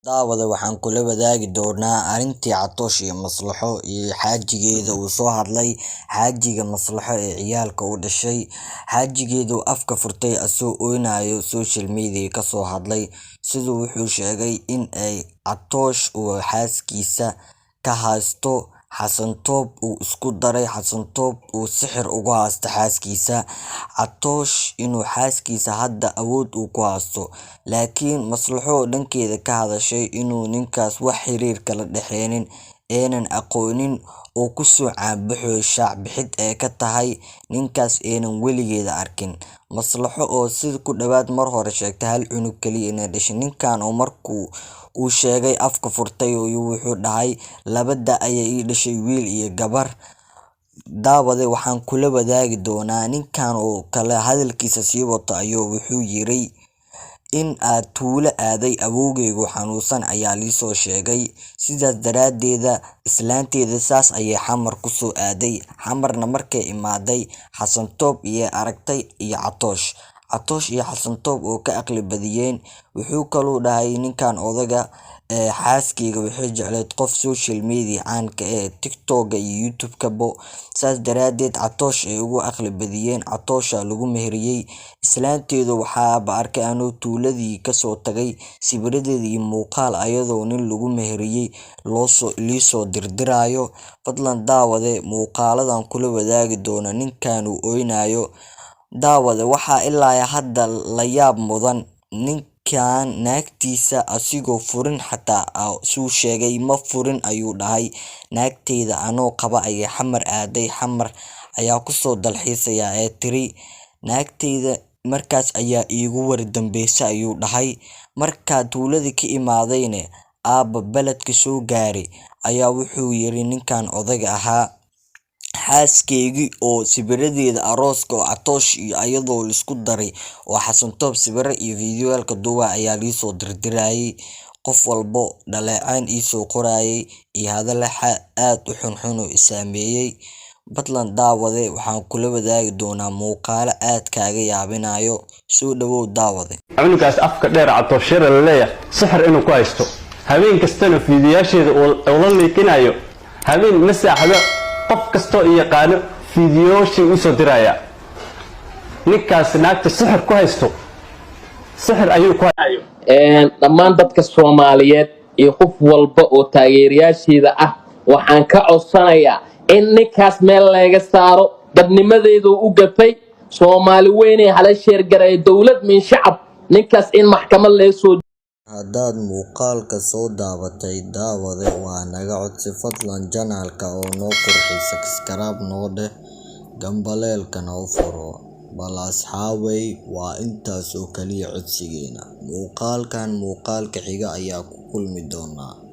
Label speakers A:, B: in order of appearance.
A: Daawade, waxaan kula wadaagi doonaa arrintii Catoosh iyo Maslaxo iyo xaajigeeda uu soo hadlay. Xaajiga Maslaxo ee ciyaalka u dhashay, xaajigeeda uu afka furtay asoo ooynayo, social media ka soo hadlay. Siduu wuxuu sheegay in ay Catoosh uu xaaskiisa ka haysto Xasan Toob, uu isku daray Xasan Toob, uu sixir ugu haysto xaaskiisa Catoosh, inuu xaaskiisa hadda awood uu ku haysto. Laakiin Maslaxo oo dhankeeda ka hadashay inuu ninkaas wax xiriir kala dhexeenin, aanan aqoonin, oo kusoo caanbaxoy shaac bixid ee ka tahay ninkaas, aanan weligeeda arkin. Maslaxo oo sida ku dhawaad mar hore sheegtay hal cunug kaliya inay dhashay ninkan, oo markuu uu sheegay afka furtay, wuxuu dhahay labada ayay ii dhashay, wiil iyo gabar. Daawade, waxaan kula wadaagi doonaa ninkan oo kale hadalkiisa sii wato. Ayuu wuxuu yiri in aad tuulo aaday, awowgeygu xanuunsan ayaa liisoo sheegay, sidaas daraadeeda islaanteeda saas ayay Xamar kusoo aaday. Xamarna markay imaaday, Xasan Toob iyo aragtay iyo Catoosh, Catoosh iyo Xasan Toob oo ka aqli badiyeen. Wuxuu kaluu dhahay ninkan odaga, xaaskeyga waxay jecleed qof social media caanka ee TikTok iyo YouTube-kabo, saas daraadeed Catoosh ay ugu aqli badiyeen, Catoosha lagu meheriyey islaanteedu. Waxaaba arkay anoo tuuladii kasoo tagay sawiradeeda iyo muuqaal ayadoo nin lagu meheriyey loosoo liisoo dirdiraayo. Fadlan daawade, muuqaaladan kula wadaagi doono ninkan uu oynayo. Daawade, waxaa ilaa hadda la yaab mudan ninkan naagtiisa asigoo furin xataa, suu sheegay ma furin ayuu dhahay, naagteyda anoo qaba ayay Xamar aaday, Xamar ayaa kusoo dalxiisaya ee tiri naagteyda. Markaas ayaa iigu war dambeysay ayuu dhahay. Markaa tuuladii ka imaadayne, aabba beledka soo gaaray, ayaa wuxuu yiri ninkan odayga ahaa, xaaskaygii oo sawiradeeda arooska oo Catoosh iyo ayadoo laisku daray oo Xasan Toob sawiro iyo fiidiyoyaalka duuba ayaa liisoo dirdirayay, qof walbo dhaleecayn iisoo qorayay iyo hadallo aad u xunxun oo i saameeyay. Fadlan daawade, waxaan kula wadaagi doonaa muuqaalo aad kaaga yaabinayo. Soo dhawow, daawade.
B: Cunugaas afka dheer Catooshara la leeyahay sixir inuu ku haysto, habeen kastana fiidiyaasheeda uu la liikinayo, habeen ma saaxdo, qof kastoo i yaqaano fiidiyooshii usoo diraya. Ninkaas naagta sixir ku haysto, sixir ayuu ku
C: Dhammaan dadka Soomaaliyeed iyo qof walba oo taageerayaasheeda ah waxaan ka codsanayaa in ninkaas meel laga saaro. Dadnimadeedu u gafay. Soomaali weynay hala sheergaray, dowlad min shacab, ninkaas in maxkamad laga soo
A: Haddaad muuqaalka soo daabatay, daawade, waa naga codsi, fadlan channel-ka oo noo qurxi, subscribe noo dheh, gambaleelkana u furo. Bal asxaabay, waa intaas oo kaliya codsigeena. Muuqaalkan muuqaalka xiga ayaa ku kulmi doonaa.